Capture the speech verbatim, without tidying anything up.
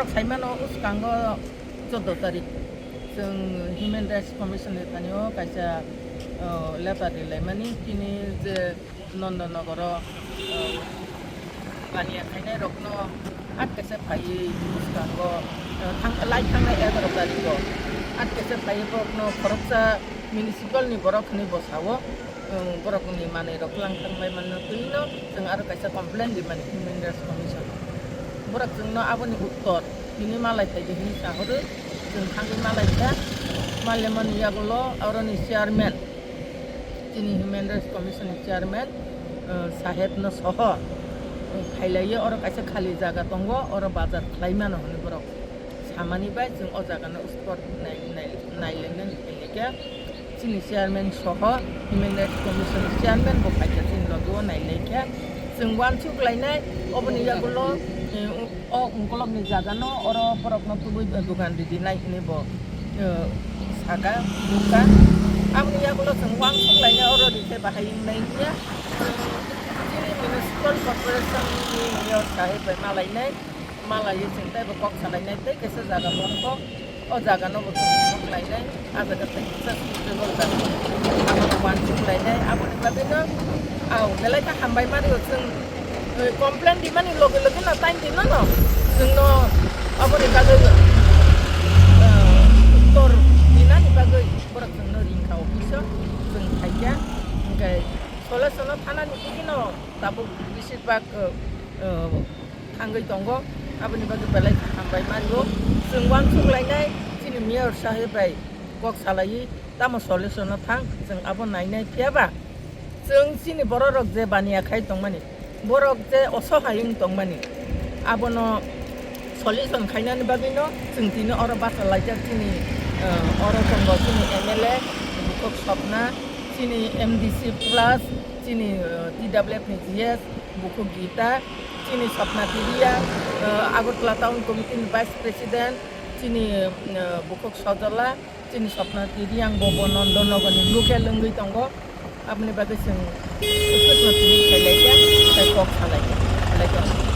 Saimano, bwskango chordo tarik chwng Human Rights Commission ni thani o kaisa, o, letter rilaimani, tini je Nandanagar o, o, baniya khainai rokno atkesa phaiwi bwskango, o, thang-, lai thangnai egaroh tarik o atkesa phaiwi borokno khoroksa municipal ni borok hwnwi bo sao. Chwng borokni manwi rok lang thang bai manna twi no chwng aro kaisa complain rimani Human Rights Commission. Borok chwngno aboni uttor tini malai phai di hwnwi sa horo. Chwng thangwi malai kha, malemani yagulo aroni chairman, chini Human Rights Commission ni chairman, eh, saheb no soho, eh, khailaiyo oro kaisa khali jaga tongo, oro bazar khlai mano hwnwi borok samani bai chwng o jaga no spot nai, nai, nailainani phaikha. Chini chairman soho Human Rights Commission ni chairman bo phaikha chini logi o nailaikha. Chwng uansuk lainai oboni yagulo, eh, o ungkolog ni jaga no oro borok no tubui dugan ridi nai hwnwi bo, eh, saka, nukha. Aboni yagulo chwng uansuk lainai oro rikhe bahai wngnai hiya. Chini municipal corporation ni mayor saheb bai malainai. Malaiwi chwng teibo kok salainai tei kaisa jaga bongkho. O jaga no bo chwng kok lainai, a jaga tei kisa suitable jaga. Abo no uansuk lainai, aboni bagwi no, au, belai khe hambai mani o chwng, eh, complain rimani loge loge no time di no no. Chwng no aboni bagwi, eh, uttor dinani bagwi borok chwng no ring kha office o, chwng phaikha. Hwnkhe solution no thanani twi no tabuk besibak, eh, eh, thangwi tongo, aboni bagwi belai khe hambai mani o. Chwng uansuk lainai chini mayor saheb bai kok salaiwi tamo solution no thang, chwng abo nainai phiya ba chwng chini borok rok je baniya khai tongmani, borok je osohai wng tongmani, abono solution khainani bagwi no chwng tini oro bacha laijak chini, eh, oro tongo chini M L A bukhuk Sopna, chini M D C plus, chini, eh, T W F ni G S, bukhuk Gita, chini Sopna Tiriya, eh, Agartala Town Committee ni Vice President, chini, eh, bukhuk Sojola, chini Sopna Tiriya ang bo, bo Nandanagar ni local wngwi tongo. Aboni bagwi chwng swkno tini khailai kha, tei kok salai kha, khailai kha.